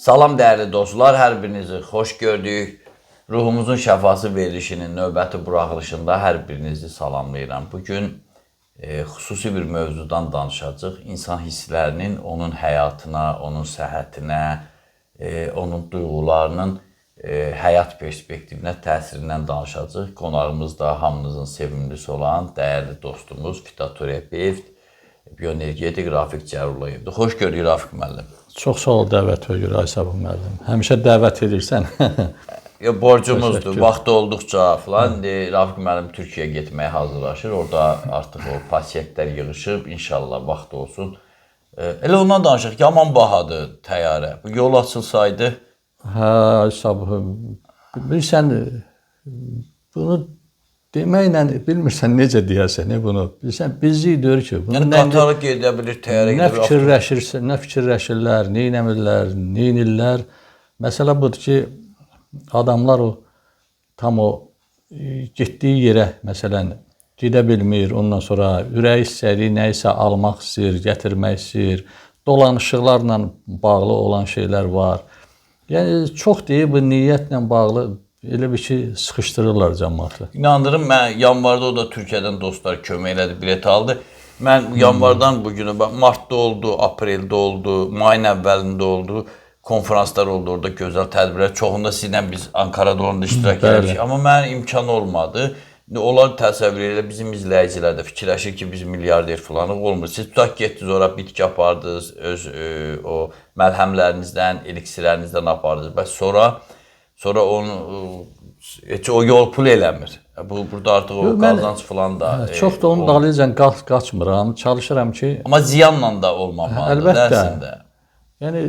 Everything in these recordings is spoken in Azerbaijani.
Salam dəyərli dostlar, hər birinizi xoş gördük. Ruhumuzun şəfası verilişinin növbəti buraxılışında hər birinizi salamlayıram. Bugün xüsusi bir mövzudan danışacağıq. İnsan hisslərinin onun həyatına, onun səhhətinə, onun duyğularının həyat perspektivinə təsirindən danışacağıq. Qonağımız da hamınızın sevimlisi olan dəyərli dostumuz fitoterapevt, bioenergetik Rafiq Cərullayevdir. Xoş gördük Rafiq müəllim. Çox sağ ol dəvətinə görə Ay Sabah müəllim. Həmişə dəvət edirsən. Ya borcumuzdur. Vaxt olduqca filan. İndi Rafiq müəllim Türkiyəyə getməyə hazırlaşır. Orada artıq o pasiyentlər yığışıb, inşallah vaxt olsun. Elə ondan danışaq. Yaman bahadır təyyarə. Bu yol açılsaydı. Hə, Ay Sabah, bilirsən, bunu deməklə bilmirsən necə deyəsən bunu. Bilirsən, bizi deyir ki, bunu yəni qatara gedə bilir, təyyarə gedə bilir. Nə fikirləşirsən, nə fikirləşirlər, nə etmirlər, nə edirlər. Məsələ budur ki, adamlar o tam o getdiyi yerə məsələn gedə bilmir. Ondan sonra ürəyi istədiyi nə isə almaq istəyir, gətirmək istəyir. Dolanışıqlarla bağlı olan şeylər var. Yəni çox deyir bu niyyətlə bağlı elə bir ki, sıxışdırırlar cəmaatı. İnandırım, mən yanvarda o da Türkiyədən dostlar kömək elədi, bilet aldı. Mən yanvardan bu günə bax, martda oldu, apreldə oldu, mayın əvvəlində oldu. Konferanslar oldu orada, gözəl tədbirlər. Çoxunda sizlə biz Ankarada onda iştirak eləmişik. Amma mənim imkan olmadı. İndi onlar təsəvvür elə bizim izləyicilər də fikirləşir ki, biz milyarder falanıq, olmur. Siz tutaq getdiniz ora, bitki apardınız, öz o məlhəmlərinizdən, eliksirlərinizdən apardınız. Bəs sonra onu heç o yol pul eləmir. Bu burada artıq o qazanc filan da. Çox da onun dalınca qaçmıram. Çalışıram ki, amma ziyanla da olmamalıdır əslində. Yəni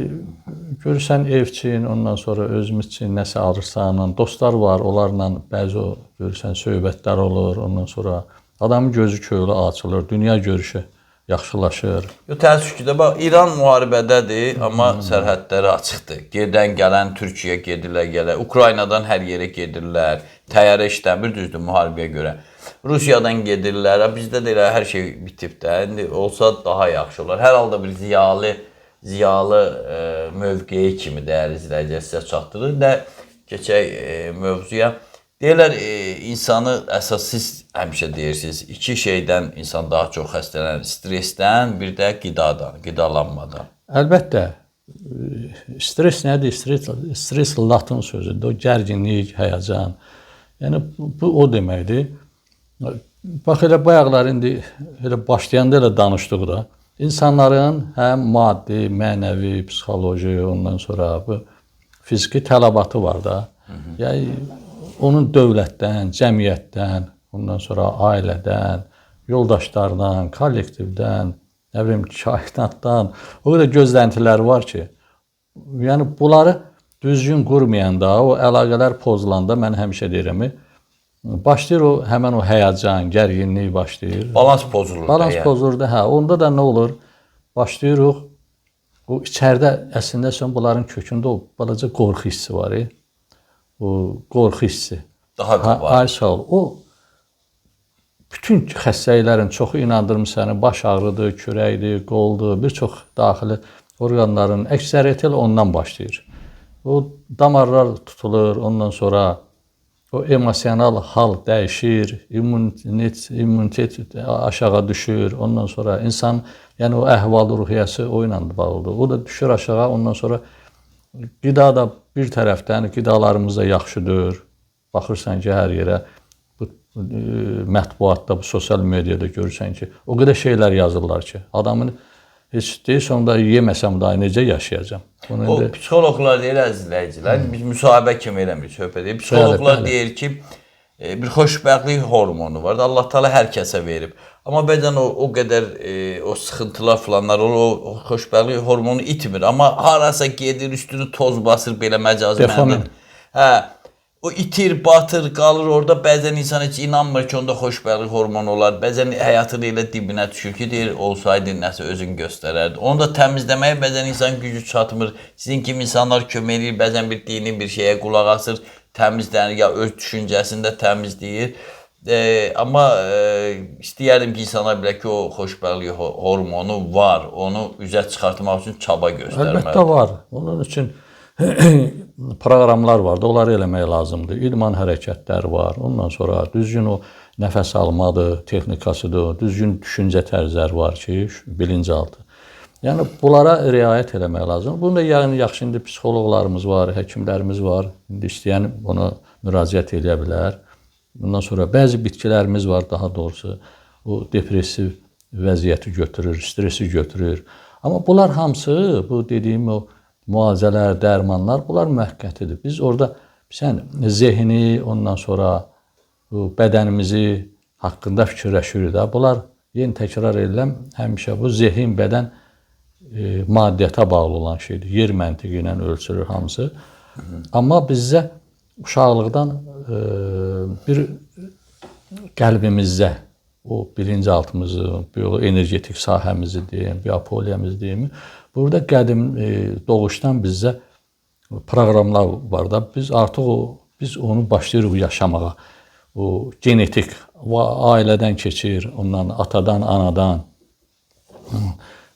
görürsən ev üçün, ondan sonra özümüz üçün nəsə alırsan, dostlar var, onlarla bəzi o görürsən söhbətlər olur, ondan sonra adamın gözü köylü açılır, dünya görüşü yaxşılaşır. Yo, təəssüf ki də bax İran müharibədədir, amma sərhədləri açıqdır. Gedən gələn Türkiyəyə gedirlər, gələ. Ukraynadan hər yerə gedirlər. Təyyarə işləmir düzdür müharibəyə görə. Rusiyadan gedirlər. Bizdə də elə hər şey bitib də. İndi olsa daha yaxşı olar. Hər halda bir ziyalı mövqeyi kimi dəyərli izləyicilər sizə çatdırır və keçək mövzuya. Deyirlər, insanı əsas siz həmişə deyirsiniz, iki şeydən insan daha çox xəstələnir. Stressdən, bir də qidadan, qidalanmadan. Əlbəttə, stres nədir? Stres latın sözüdür. O gərginlik, həyəcan. Yəni bu o deməkdir. Bax elə bayaqlar indi elə başlayanda elə danışdıq da. İnsanların həm maddi, mənəvi, psixoloji, ondan sonra bu fiziki tələbatı var da. Yəni onun dövlətdən, cəmiyyətdən, ondan sonra ailədən, yoldaşlardan, kollektivdən, nə bilim, kainatdan o qədər gözləntilər var ki, yəni bunları düzgün qurmayanda, o əlaqələr pozulanda mən həmişə deyirəm, başlayır o həmən o həyəcan, gərginlik başlayır. Balans pozulur. Balans pozulur da, hə. Onda da nə olur? Başlayırıq o içəridə əslində sən bunların kökündə o balaca qorxu hissi var. O qorxu hissi. Daha qabar. Ay sağ ol. O bütün xəstəliklərin çoxu inandırım səni, baş ağrıdır, kürəkdir, qoldur, bir çox daxili orqanların əksəriyyəti elə ondan başlayır. O damarlar tutulur, ondan sonra o emosional hal dəyişir, immunitet aşağı düşür, ondan sonra insan, yəni o əhval-ruhiyyəsi o ilə bağlıdır. O da düşür aşağı, ondan sonra qida da bir tərəfdən qidalarımız da yaxşıdır. Baxırsan ki, hər yerə bu mətbuatda, bu sosial mediada görürsən ki, o qədər şeylər yazırlar ki, adamın heç deyirsən onda yeməsəm daha necə yaşayacağam? Bunu o indi... psixoloqlar deyir, əziz izləyicilər, biz müsahibə kimi eləmirik, söhbət edirik. Psixoloqlar deyir ki, bir xoşbəxtlik hormonu var da, Allah Teala hər kəsə verib. Amma bəzən o qədər o sıxıntılar filanlar olur, o xoşbəxtlik hormonu itmir. Amma harasa gedir, üstünü toz basır belə məcazi mənada. Hə, o itir, batır, qalır orada. Bəzən insan heç inanmır ki, onda xoşbəxtlik hormonu olar. Bəzən həyatın elə dibinə düşür ki, deyir, olsaydı nəsə özün göstərərdi. Onu da təmizləməyə bəzən insan gücü çatmır. Sizin kimi insanlar kömək eləyir, bəzən bir dini bir şeyə qulaq asır, təmizlənir, ya öz düşüncəsini də təmizləyir. Amma istəyərdim ki, insanlar bilə ki, o xoşbəxtlik hormonu var. Onu üzə çıxartmaq üçün çaba göstərməlidir. Əlbəttə var. Onun üçün proqramlar var da, onları eləmək lazımdır. İdman hərəkətlər var. Ondan sonra düzgün o nəfəs almadır, texnikasıdır, düzgün düşüncə tərzləri var ki, bilincal. Yəni bunlara riayət eləmək lazımdır. Bunu da yəni yaxşı indi psixoloqlarımız var, həkimlərimiz var. İndi istəyən ona müraciət eləyə bilər. Bundan sonra bəzi bitkilərimiz var, daha doğrusu o depressiv vəziyyəti götürür, stresi götürür. Amma bunlar hamısı bu dediyim o müalicələr, dərmanlar, bunlar müvəqqətidir. Biz orada sən zehni, ondan sonra bu bədənimizi haqqında fikirləşirik də. Bunlar yenə təkrar edirəm, həmişə bu zehin, bədən maddiyyata bağlı olan şeydir. Yer məntiqi ilə ölçülür hamısı. Amma bizdə uşaqlıqdan bir qəlbimizdə o bilincal-altımızı, o energetik sahəmizi deyim, biopoliyamızı deyim, burada qədim doğuşdan bizdə proqramlar var da, biz artıq biz onu başlayırıq yaşamağa. O genetik ailədən keçir, ondan atadan, anadan,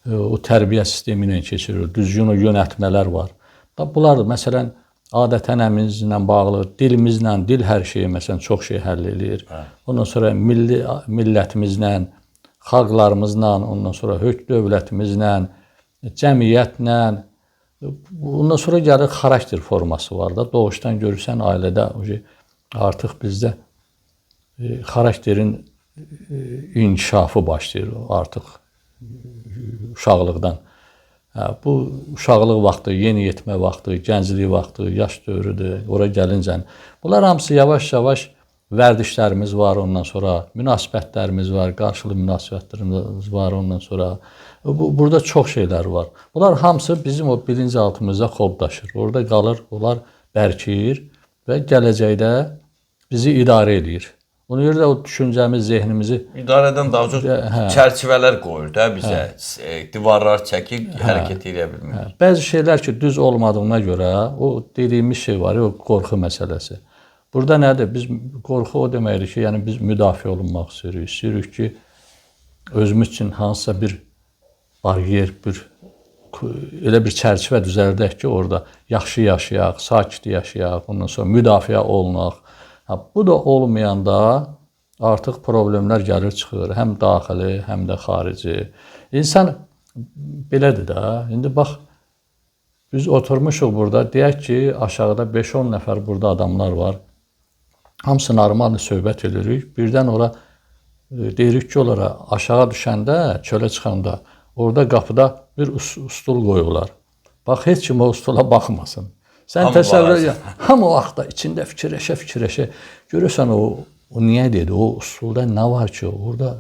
o tərbiyə sistemi ilə keçirir, düzgün o yönəltmələr var. Da bunlar məsələn adət-ənənəmizlə bağlı, dilimizlə, dil hər şeyi məsələn çox şey həll eləyir. Hə. Ondan sonra milli millətimizlə, xalqlarımızla, ondan sonra hök dövlətimizlə, cəmiyyətlə, ondan sonra gəlir xarakter forması var da. Doğuşdan görürsən ailədə artıq bizdə xarakterin inkişafı başlayır artıq uşaqlıqdan. Hə, bu uşaqlıq vaxtı, yeniyetmə vaxtı, gənclik vaxtı, yaş dövrüdür, ora gəlincə. Bunlar hamısı yavaş-yavaş vərdişlərimiz var, ondan sonra münasibətlərimiz var, qarşılı münasibətlərimiz var, ondan sonra burada çox şeylər var. Bunlar hamısı bizim o bilincal-altımızda kodlaşır. Orada qalır, onlar bərkiyir və gələcəkdə bizi idarə eləyir. Ona görə də o düşüncəmiz, zehnimizi idarədən daha çox çərçivələr qoyur da bizə, divarlar çəkir, hərəkət eləyə bilmirik. Hə. Bəzi şeylər ki, düz olmadığına görə o dediyimiz şey var, o qorxu məsələsi. Burada nədir? Biz qorxu o deməkdir ki, yəni biz müdafiə olunmaq istəyirik. İstəyirik ki, özümüz üçün hansısa bir bariyer, bir elə bir çərçivə düzəldək ki, orada yaxşı yaşayaq, sakit yaşayaq, ondan sonra müdafiə olunaq. Ha, bu da olmayanda artıq problemlər gəlir çıxır, həm daxili, həm də xarici. İnsan belədir də. İndi bax, biz oturmuşuq burada, deyək ki, aşağıda 5-10 nəfər burada adamlar var. Hamısı normal söhbət edirik. Birdən ora deyirik ki, onlara aşağı düşəndə, çölə çıxanda orada qapıda bir ustul qoyurlar. Bax, heç kim o ustula baxmasın. Sən təsəvvür et, hamı o vaxtda içində fikirləşə-fikirləşə görürsən o niyə dedi, o usulda nə var ki, orada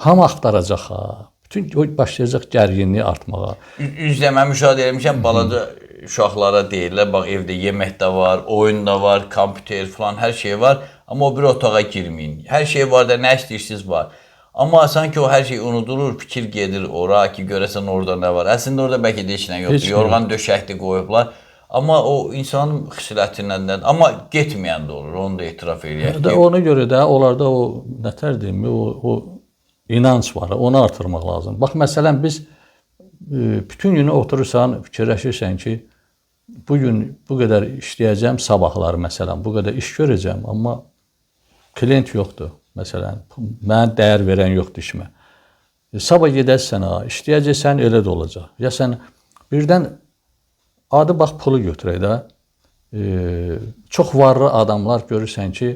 hamı axtaracaq ha. Bütün o başlayacaq gərginliyi artmağa. Üzdə mən müşahidə etmişəm, balaca uşaqlara deyirlər, bax evdə yemək də var, oyun da var, kompüter falan hər şey var, amma o bir otağa girməyin. Hər şey var da, nə istəyirsiniz var. Amma sanki o hər şey unudulur, fikir gedir ora ki, görəsən orada nə var. Əslində orada bəlkə də heç nə yoxdur, yorğan döşəkdir qoyublar. Amma o insanın xislətindən, amma getməyən də olur, onu da etiraf eləyək ki. Ona görə də onlarda o nətər deyim, o inanc var, onu artırmaq lazım. Bax, məsələn, biz bütün günü oturursan, fikirləşirsən ki, bugün bu qədər işləyəcəm, sabahlar məsələn, bu qədər iş görəcəm, amma klient yoxdur, məsələn, mənə dəyər verən yoxdur işimə. Sabah gedərsən, ha, işləyəcəksən, elə də olacaq. Ya sən birdən adı bax pulu götürək də, çox varlı adamlar görürsən ki,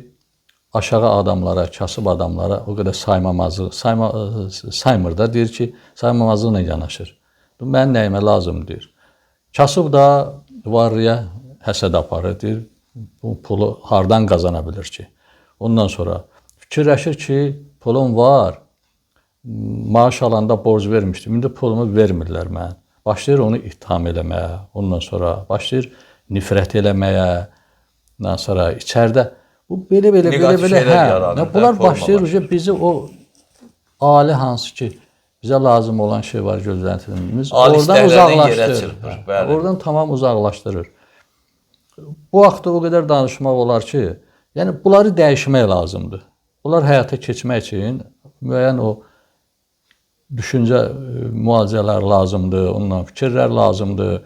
aşağı adamlara, kasıb adamlara o qədər saymamazlıq, saymır da, deyir ki, saymamazlıqla yanaşır. Bu mənim nəyimə lazım deyir. Kasıb da varlıya həsəd aparır, deyir, bu pulu hardan qazana bilir ki? Ondan sonra fikirləşir ki, pulum var, maaş alanda borc vermişdim, indi pulumu vermirlər mənə. Başlayır onu ittiham eləməyə, ondan sonra başlayır nifrət eləməyə, ondan sonra içəridə bu belə-belə belə-belə, hə, bunlar başlayır bizi o ali hansı ki bizə lazım olan şey var, gözləntimiz, oradan uzaqlaşdırır. Hə, oradan tamam uzaqlaşdırır. Bu vaxtda o qədər danışmaq olar ki, yəni bunları dəyişmək lazımdır. Bunlar həyata keçmək üçün müəyyən o düşüncə müalicələr lazımdır, ondan fikirlər lazımdır.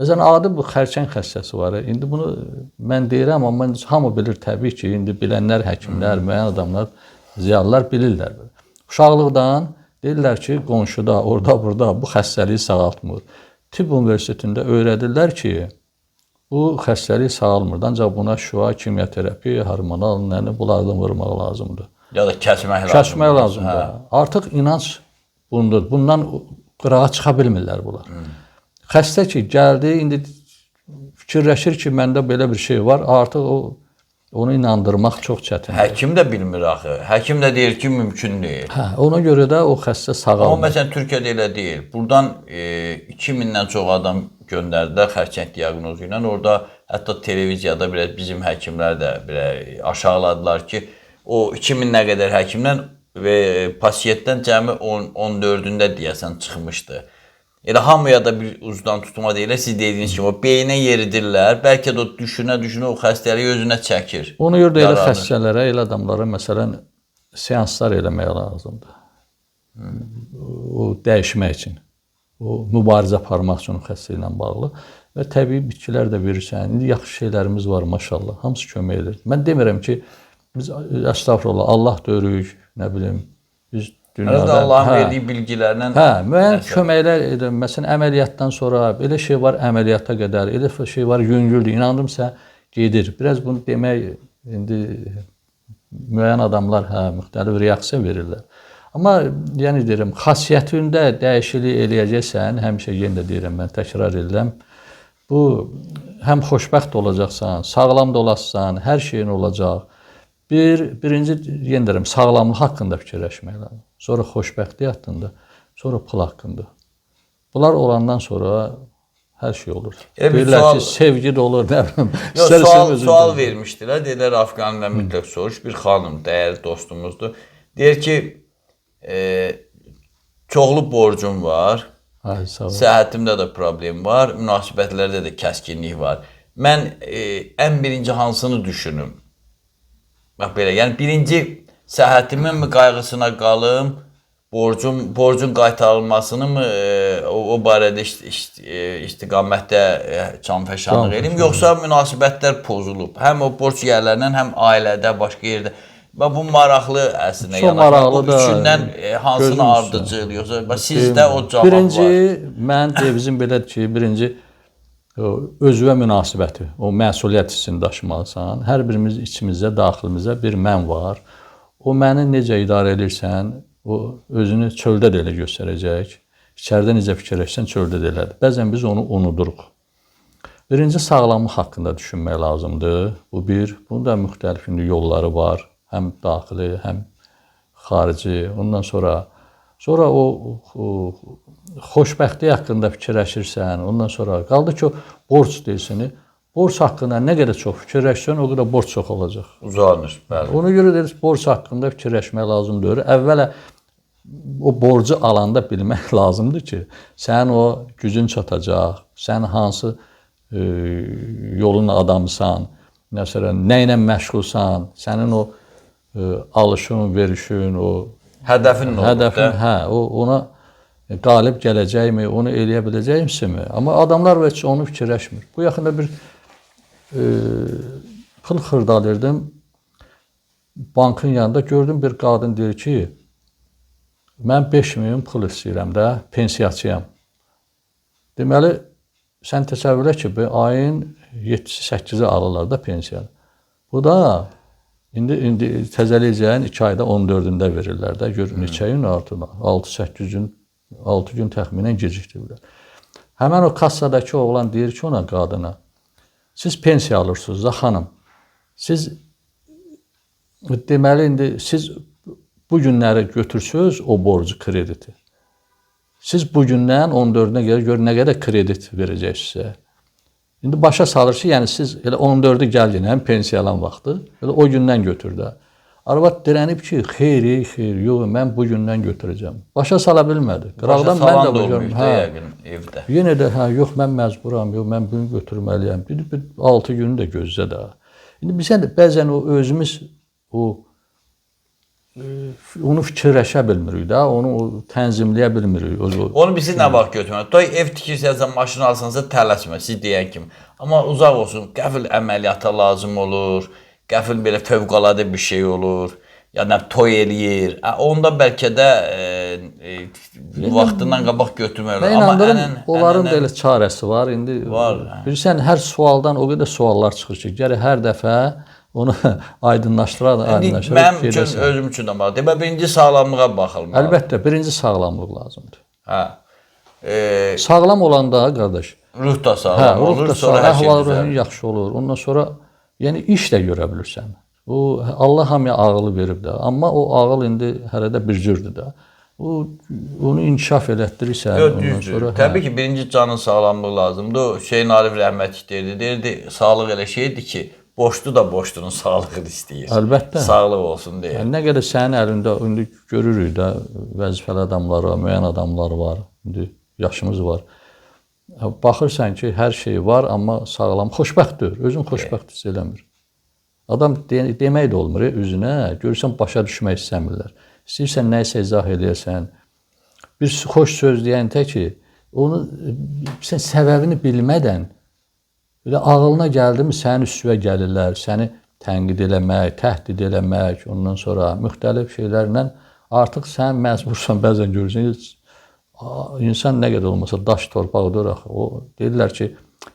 Məsələn, adi bu xərçəng xəstəsi var. İndi bunu mən deyirəm, amma hamı bilir təbii ki, indi bilənlər, həkimlər, müəyyən adamlar, ziyalılar bilirlər. Uşaqlıqdan deyirlər ki, qonşuda, orada, burada bu xəstəliyi sağaltmır. Tibb universitetində öyrədirlər ki, bu xəstəlik sağalmır. Ancaq buna şüa, kimyoterapi, hormonal, nəni bunlardan vurmaq lazımdır. Ya da kəsmək lazımdır. Kəsmək lazımdır. Hə. Artıq inanc bundur. Bundan qırağa çıxa bilmirlər bunlar. Xəstə ki, gəldi, indi fikirləşir ki, məndə belə bir şey var, artıq onu inandırmaq çox çətindir. Həkim də bilmir axı. Həkim də deyir ki, mümkün deyil. Hə, ona görə də o xəstə sağalmır. Amma məsələn, Türkiyədə elə deyil. Buradan 2000-dən çox adam göndərdilər xərçəng diaqnozu ilə. Orada hətta televiziyada biraz bizim həkimlər də belə aşağıladılar ki, o 2000 nə qədər həkimdən və pasiyentdən cəmi 14-ündə deyəsən çıxmışdı. Elə hamıya da bir uzdan tutma deyil, siz dediyiniz kimi o beynə yeridirlər. Bəlkə də o düşünə-düşünə o xəstəliyi özünə çəkir. Ona görə də elə xəstələrə, elə adamlara məsələn seanslar eləmək lazımdır. O dəyişmək üçün, o mübarizə aparmaq üçün xəstəliklə bağlı və təbii bitkilər də verirsən. İndi yaxşı şeylərimiz var maşallah, hamısı kömək edir. Mən demirəm ki, biz əstəğfurullah, Allah dörük, nə bilim, biz dünyada Allahın verdiyi bilgilərlə müəyyən köməklər edir. Məsələn, əməliyyatdan sonra elə şey var, əməliyyata qədər, elə şey var, yüngüldür. İnandımsa gedir. Biraz bunu demək indi müəyyən adamlar müxtəlif reaksiya verirlər. Amma yəni deyirəm, xasiyyətində dəyişiklik eləyəcəksən, həmişə yenə də deyirəm, mən təkrar edirəm. Bu həm xoşbəxt olacaqsan, sağlam da olasan, hər şeyin olacaq. Birinci, yenə deyirəm, sağlamlıq haqqında fikirləşmək lazım. Sonra xoşbəxtlik haqqında, sonra pul haqqında. Bunlar olandan sonra hər şey olur. Deyirlər ki, sevgi də olur, nə bilim. Sual vermişdilər, deyirlər, Afqanla mütləq soruş. Bir xanım, dəyərli dostumuzdur. Deyir ki, çoxlu borcum var, səhhətimdə də problem var, münasibətlərdə də kəskinlik var. Mən ən birinci hansını düşünüm? Bax belə, yəni birinci səhhətimin mi qayğısına qalım, borcun qaytarılmasını mı o barədə istiqamətdə canfəşanlıq edim, yoxsa münasibətlər pozulub, həm o borc yerlərindən, həm ailədə, başqa yerdə. Bax, bu maraqlı əslində. Çox maraqlı da. Bu üçündən hansını ardıcıl, yoxsa sizdə o cavab var? Birinci, mən devizim belədir ki, birinci özünə münasibəti, o məsuliyyət hissini daşımalısan. Hər birimiz içimizdə, daxilimizdə bir mən var. O məni necə idarə edirsən, o özünü çöldə də elə göstərəcək. İçəridə necə fikirləşsən, çöldə də elədir. Bəzən biz onu unuduruq. Birinci, sağlamlıq haqqında düşünmək lazımdır. Bu bir. Bunun da müxtəlif indi yolları var. Həm daxili, həm xarici. Ondan sonra o xoşbəxtlik haqqında fikirləşirsən. Ondan sonra qaldı ki, o borc deyilsini. Borc haqqında nə qədər çox fikirləşsən, o qədər borc çox olacaq. Uzanır, bəli. Ona görə deyir, borc haqqında fikirləşmək lazımdır. Əvvələ o borcu alanda bilmək lazımdır ki, sənin o gücün çatacaq, sən hansı yolun adamısan, məsələn, nə ilə məşğulsan, sənin o alışın, verişin, o hədəfin nə olur? Hədəfin, hə, ona qalib gələcəkmi, onu eləyə biləcəkmi? Amma adamlar heç onu fikirləşmir. Bu yaxında bir pul xırdalırdım. Bankın yanında gördüm bir qadın deyir ki, mən 5000 pul istəyirəm də, pensiyaçıyam. Deməli, sən təsəvvür et ki, bu ayın 7-si, 8-i alırlar da pensiyanı. Bu da indi təzəliyəcəyin 2 ayda 14-ündə verirlər də. Gör, neçə gün artıq, 6-8 gün, 6 gün təxminən gecikdirirlər. Həmən o kassadakı oğlan deyir ki, ona qadına, siz pensiya alırsınız da xanım, siz deməli, indi siz bu günləri götürsünüz o borcu, krediti. Siz bu gündən 14-ünə görə gör nə qədər kredit verəcək sizə. İndi başa salır ki, yəni siz elə 14-ü gəlin, həm pensiya alan vaxtı, elə o gündən götür də. Arvad dirənib ki, xeyr, xeyr, yox, mən bu gündən götürəcəm. Başa sala bilmədi. Qıraqdan mən də olmayıb da yəqin evdə. Yenə də, hə, yox, mən məcburam, yox, mən bunu götürməliyəm. Bir 6 günü də gözlə də. İndi bizə də bəzən o özümüz o onu fikirləşə bilmirik də, onu tənzimləyə bilmirik. Onu bizi nə vaxt götürmək? Tutaq ev tikirsənsə, maşın alsansa tələsmə, siz deyən kimi. Amma uzaq olsun, qəfil əməliyyata lazım olur, qəfil belə fövqəladə bir şey olur, ya nə toy eləyir. Onda bəlkə də vaxtından qabaq götürmək olar. Amma onların da elə çarəsi var. İndi var. Bilirsən, hər sualdan o qədər suallar çıxır ki, gərək hər dəfə onu aydınlaşdırar, aydınlaşdırır. Mənim üçün, özüm üçün də var. Demək, birinci sağlamlığa baxılmalıdır. Əlbəttə, birinci sağlamlıq lazımdır. Hə. Sağlam olanda, qardaş, ruh da sağlam olur, ruh da sonra hər şey düzəlir. Yaxşı olur. Ondan sonra, yəni iş də görə bilirsən. O Allah hamıya ağılı verib də, amma o ağıl indi hələ də bir cürdür də. Onu inkişaf elətdirirsən, ondan sonra. Təbii ki, birinci canın sağlamlığı lazımdır. Hüseyn Arif rəhmətli deyirdi, deyirdi, sağlıq elə şeydir ki, boşdu da boşdunun sağlığını istəyir. Əlbəttə. Sağlıq olsun deyə. Yəni, nə qədər sənin əlində, indi görürük də, vəzifəli adamlar var, müəyyən adamlar var, indi yaşımız var. Baxırsan ki, hər şey var, amma sağlam, xoşbəxtdir, özün xoşbəxt hiss eləmir. Adam demək də olmur üzünə, görürsən başa düşmək istəmirlər. İstəyirsən nəyisə izah eləyəsən, bir xoş söz deyən tək ki, onu sən səbəbini bilmədən, elə ağılına gəldimi sənin üstünə gəlirlər, səni tənqid eləmək, təhdid eləmək, ondan sonra müxtəlif şeylərlə artıq sən məcbursan, bəzən görürsən, insan nə qədər olmasa daş torpaqdır axı. O deyirlər ki,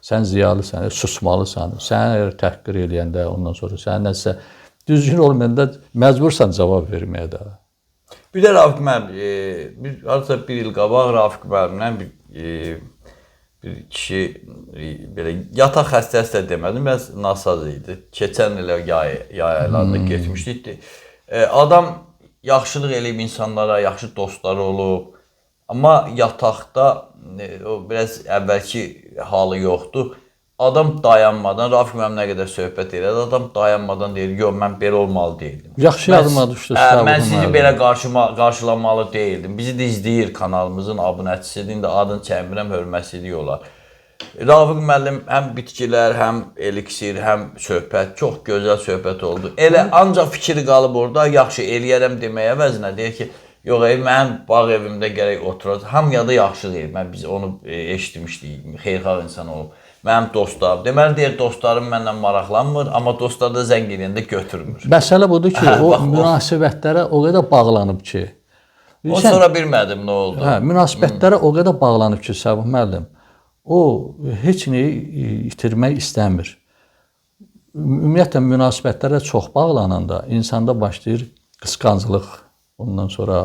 sən ziyalısan, susmalısan, səni əgər təhqir eləyəndə, ondan sonra sənin nəsə düzgün olmayanda məcbursan cavab verməyə də. Bir də Rafiq müəllim, hardasa bir il qabaq Rafiq müəllimlə bir kişi belə yataq xəstəsi də demədim, biraz nasaz idi. Keçən ilə yay aylarında getmişdik. Adam yaxşılıq eləyib insanlara, yaxşı dostları olub. Amma yataqda o biraz əvvəlki halı yoxdur. Adam dayanmadan, Rafiq müəllim nə qədər söhbət elədi, adam dayanmadan deyir, yox, mən belə olmalı deyildim. Yaxşı yadıma düşdü. Mən sizi belə qarşılamalı deyildim. Bizi də izləyir kanalımızın abunəçisidir, indi adını çəkmirəm, hörmətsizlik olar. Rafiq müəllim həm bitkilər, həm eliksir, həm söhbət, çox gözəl söhbət oldu. Elə ancaq fikri qalıb orada, yaxşı eləyərəm deməyə əvəzinə deyir ki, yox, mənim bağ evimdə gərək oturacaq. Hamıya da yaxşı deyir. Biz onu eşitmişdik, xeyirxah insan olub. Mənim dostlarım. Deməli, deyir, dostlarım məndən maraqlanmır, amma dostlar da zəng eləyəndə götürmür. Məsələ budur ki, o münasibətlərə o qədər bağlanıb ki. O sonra bilmədim nə oldu. Hə, münasibətlərə o qədər bağlanıb ki, Səbuh müəllim, o heç nəyi itirmək istəmir. Ümumiyyətlə, münasibətlərə çox bağlananda insanda başlayır qısqanclıq. Ondan sonra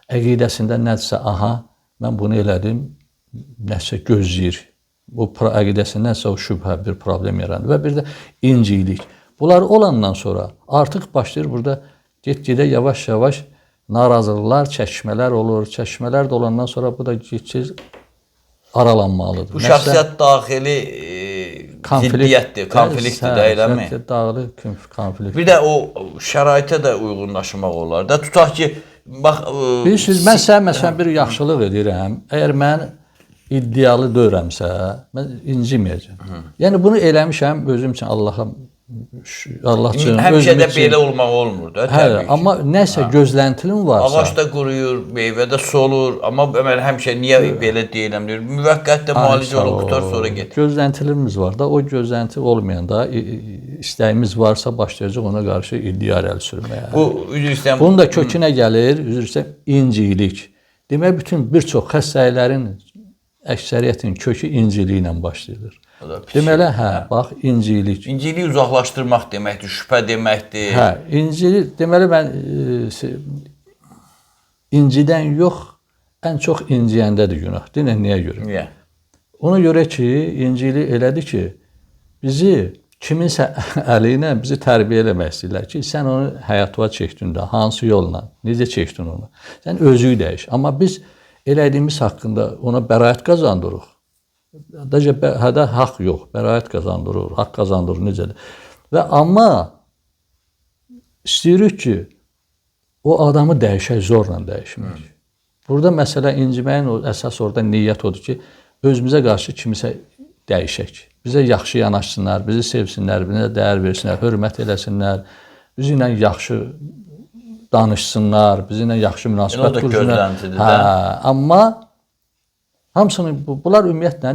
əqidəsində nədirsə, aha, mən bunu elədim, nəsə gözləyir. Bu əqidəsindənsə o şübhə, bir problem yaranır və bir də incilik. Bunlar olandan sonra artıq başlayır burada get-gedə yavaş-yavaş narazılıqlar, çəkişmələr olur. Çəkişmələr də olandan sonra bu da get-gedə aralanmalıdır. Bu şəxsiyyət daxili ziddiyyətdir, konfliktdir də, eləmi? Şəxsiyyət daxili konflikt. Bir də o şəraitə də uyğunlaşmaq olar da. Tutaq ki, bax... Bilirsiniz, mən sənə məsələn bir yaxşılıq edirəm. Əgər mən iddialı deyirəmsə, mən inciməyəcəm. Yəni bunu eləmişəm özüm üçün Allaha, Allah üçün, həmişə də belə olmaq olmur da, təbii ki. Amma nəsə gözləntilim varsa... Ağac da quruyur, meyvə də solur, amma mən həmişə niyə belə deyirəm, deyir, müvəqqət də müalicə olub, qutar, sonra get. Gözləntilərimiz var da, o gözlənti olmayanda, istəyimiz varsa başlayacaq ona qarşı iddia irəli sürməyə. Bu, üzr istəyirəm... Bunun da kökünə gəlir, üzr istəyirəm, incilik. Demək, bütün bir çox xəstəliklərin əksəriyyətin kökü inciliklə başlayılır. Deməli, hə, bax, incilik. İnciliyi uzaqlaşdırmaq deməkdir, şübhə deməkdir. Hə, incilik, deməli, mən incidən yox, ən çox inciyəndədir günah. Dinə, niyə görə? Niyə? Ona görə ki, incilik elədir ki, bizi kiminsə əli ilə bizi tərbiyə eləmək istəyirlər ki, sən onu həyatıva çəkdin də, hansı yolla, necə çəkdin onu? Sən özü dəyiş. Amma biz elədiyimiz haqqında ona bəraət qazandırıq. Dəcə, hədə haqq yox, bəraət qazandırır, haqq qazandırır, necədir? Və amma istəyirik ki, o adamı dəyişək, zorla dəyişmək. Burada məsələ inciməyin əsas orada niyyət odur ki, özümüzə qarşı kimisə dəyişək. Bizə yaxşı yanaşsınlar, bizi sevsinlər, bizə dəyər versinlər, hörmət eləsinlər, bizi ilə yaxşı danışsınlar, bizimlə yaxşı münasibət qursunlar. Hə, amma hamısını bunlar ümumiyyətlə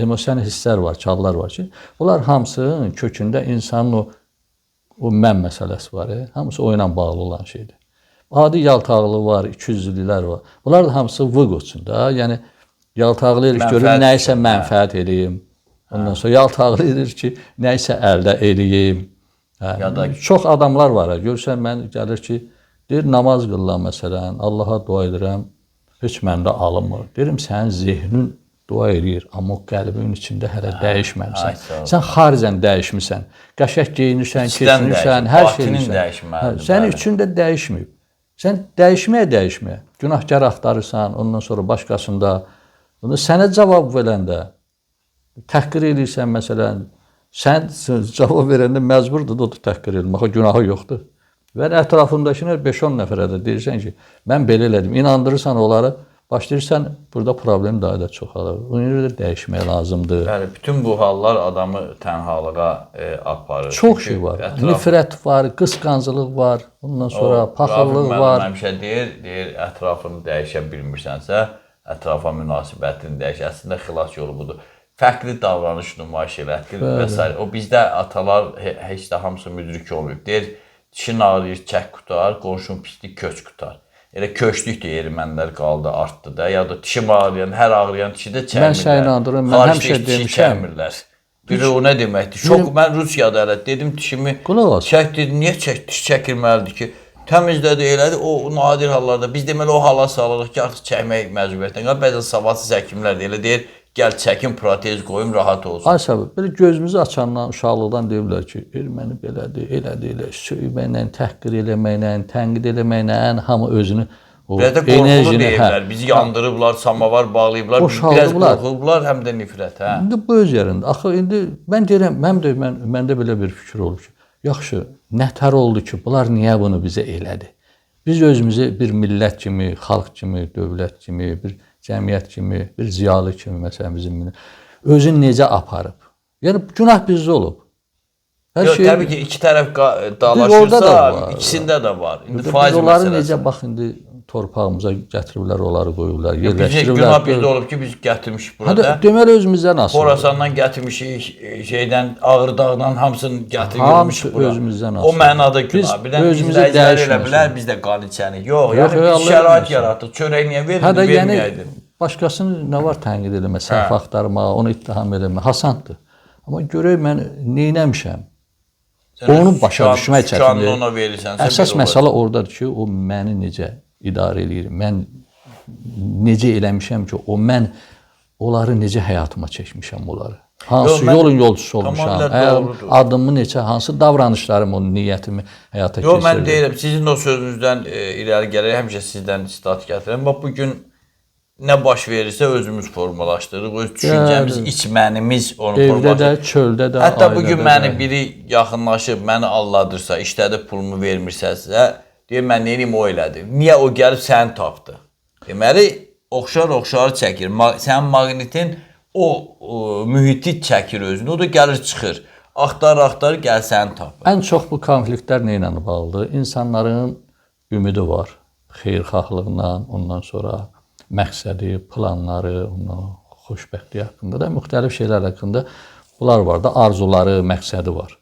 emosiya hisslər var, çallar var ki, bunlar hamısının kökündə insanın o mən məsələsi var. Hamısı o ilə bağlı olan şeydir. Adi yaltaqlıq var, ikiyüzlülüklər var. Bunlar da hamısı vıq üçün də. Yəni yaltaqlıq edir ki, görüm nəyisə mənfəət eləyim. Ondan sonra yaltaqlıq edir ki, nəyisə əldə eləyim. Hə, ya da çox adamlar var. Görürsən mən gəlir ki, deyir namaz qılıram məsələn, Allaha dua edirəm, heç məndə alınmır. Deyirəm sənin zehnin dua eləyir, amma o qəlbinin içində hələ dəyişməmisən. Sən xaricən dəyişmisən. Qəşəng geyinirsən, keçinirsən, hər şey eləyirsən. Hə, sənin içində dəyişməyib. Sən dəyişməyə, günahkar axtarırsan, ondan sonra başqasında, onu sənə cavab verəndə təhqir eləyirsən məsələn, sən cavab verəndə məcburdur da o da təhqir eləmək, o günahı yoxdur. Və ətrafındakına 5-10 nəfərə də deyirsən ki, mən belə elədim, inandırırsan onları, başlayırsan, burada problem daha da çoxalır. Ona görə də dəyişmək lazımdır. Bəli, bütün bu hallar adamı tənhalığa aparır. Çox şey var. Nifrət var, qısqanclıq var, ondan sonra paxıllıq var. Həmişə deyir, ətrafını dəyişə bilmirsənsə, ətrafa münasibətini dəyiş. Əslində xilas yolu budur. Fərqli davranış nümayiş elətdir və s. O bizdə atalar heç də hamısı müdrik olmayıb. Deyir, dişin ağrıyır, çək qutar, qonşun pislik, köç qutar. Elə köçlük də ermənilər qaldı, artdı da. Ya da dişim ağrıyan, hər ağrıyan dişi də çəkmirlər. Mən səni inandırıram, mən həmişə demişəm. Biri o nə deməkdir? Çox, mən Rusiyada elə dedim dişimi çək, dedim, niyə çək, diş çəkilməlidir ki? Təmizlədi, elədi, o nadir hallarda. Biz deməli o hala salırıq ki, artıq çəkmək məcburiyyətindən qalır. Bəzən savadsız həkimlər də elə deyir, gəl çəkin, protez qoyum, rahat olsun. Ay səbəb, belə gözümüzü açandan, uşaqlıqdan deyirlər ki, erməni belədir, elədir, elə, söyməklə, təhqir eləməklə, tənqid eləməklə, hamı özünü o biraz da qorxulu deyirlər, bizi yandırıblar, samavar bağlayıblar, biraz qorxulublar, həm də nifrət. Hə? İndi bu öz yerində. Axı, indi mən deyirəm, məndə belə bir fikir olub ki, yaxşı, nətər oldu ki, bunlar niyə bunu bizə elədi? Biz özümüzü bir millət kimi, xalq kimi, dövlət kimi, bir cəmiyyət kimi, bir ziyalı kimi, məsələn, bizim millət, özünü necə aparıb? Yəni, günah bizdə olub. Hər yox, şey, təbii ki, iki tərəf dalaşırsa, ikisində də var. İndi faiz onları məsələsi. Necə, bax, indi torpağımıza gətiriblər, onları qoyublar, yerləşdiriblər. Günah bizdə olub ki, biz gətirmişik burada. Deməli, özümüzdən asılıdır. Xorasandan gətirmişik, şeydən, Ağırdağdan hamısını gətirmişik hamısı bura. Özümüzdən asılıdır. O mənada günah. Bir də özümüzü dəyişmək bilər, biz də qan içənik. Yox, yəni biz şərait yaratdıq. Çörək niyə verildi, verməyəydin. Başqasını nə var tənqid eləmə, səhv axtarma, onu ittiham eləmə, asandır. Amma görək mən neynəmişəm? Onu başa düşmək çətindir. Əsas məsələ oradadır ki, o məni necə idarə eləyir, mən necə eləmişəm ki, o mən onları necə həyatıma çəkmişəm onları. Hansı yolun yolçusu olmuşam, adımı neçə, hansı davranışlarım, onun niyyətimi həyata keçirirəm. Yox, mən deyirəm, sizin o sözünüzdən irəli gələrək həmişə sizdən sitat gətirirəm. Bax, bugün nə baş verirsə özümüz formalaşdırırıq, öz düşüncəmiz, iç mənimiz onu formalaşdırır. Evdə də, çöldə də, hətta bugün məni biri yaxınlaşıb, məni alladırsa, işlədib pulumu vermirsəsə, deyir, mən neyim o elədi. Niyə o gəlib səni tapdı? Deməli, oxşar-oxşarı çəkir. Sənin maqnitin o mühiti çəkir özünü, o da gəlir çıxır. Axtar-axtar, gəl səni tapır. Ən çox bu konfliktlər nə ilə bağlıdır? İnsanların ümidi var, xeyirxahlıqla, ondan sonra məqsədi, planları, ondan xoşbəxtliyi haqqında da müxtəlif şeylər haqqında bunlar var da, arzuları, məqsədi var.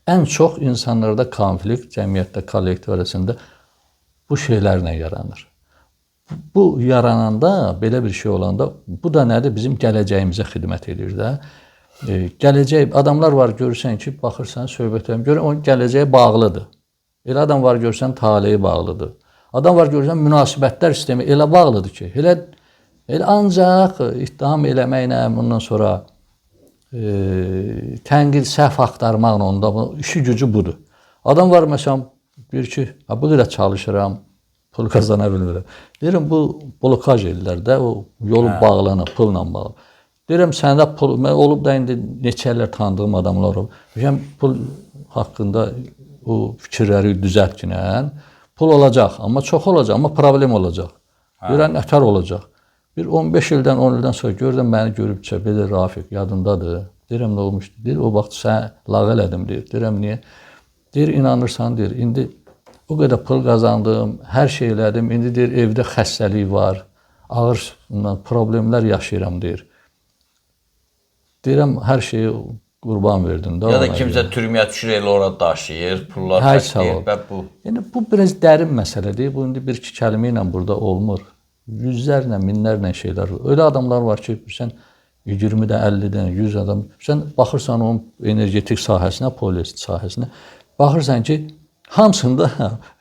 Ən çox insanlarda konflikt, cəmiyyətdə, kollektiv arasında bu şeylərlə yaranır. Bu yarananda, belə bir şey olanda, bu da nədir? Bizim gələcəyimizə xidmət edir də. Gələcək, adamlar var görürsən ki, baxırsan, söhbət edirəm, görürsən, onun gələcəyə bağlıdır. Elə adam var görürsən, taleyi bağlıdır. Adam var görürsən, münasibətlər sistemi elə bağlıdır ki, elə ancaq ittiham eləməklə, bundan sonra tənqid, səhv axtarmaqla onda bu, işi gücü budur. Adam var məsələn, deyir ki, bu qədər çalışıram, pul qazana bilmirəm. Deyirəm, bu blokaj edirlər də, o yolu bağlanır, pulla bağlı. Deyirəm, səndə pul, mən olub da indi neçə illər tanıdığım adamlar olub. Deyirəm, pul haqqında o fikirləri düzəlt ki, pul olacaq, amma çox olacaq, amma problem olacaq. Görən nətər olacaq. Bir 15 ildən, 10 ildən sonra görürəm, məni görübcə, belə Rafiq yadındadır. Deyirəm, nə olmuşdu? Deyir, o vaxt sən lağ elədim, deyir. Deyirəm, niyə? Deyir, inanırsan, deyir, indi O qədər pul qazandım, hər şey elədim. İndi deyir, evdə xəstəlik var, ağır problemlər yaşayıram deyir. Deyirəm, hər şeyi qurban verdim də. Ya da kimsə türməyə düşür, elə ora daşıyır, pullar xərcləyir və bu. Yəni bu biraz dərin məsələdir. Bu indi bir-iki kəlmə ilə burada olmur. Yüzlərlə, minlərlə şeylər var. Öyle adamlar var ki, sən 20-dən, 50-dən, 100 adam, sən baxırsan onun energetik sahəsinə, polis sahəsinə, baxırsan ki, hamısında,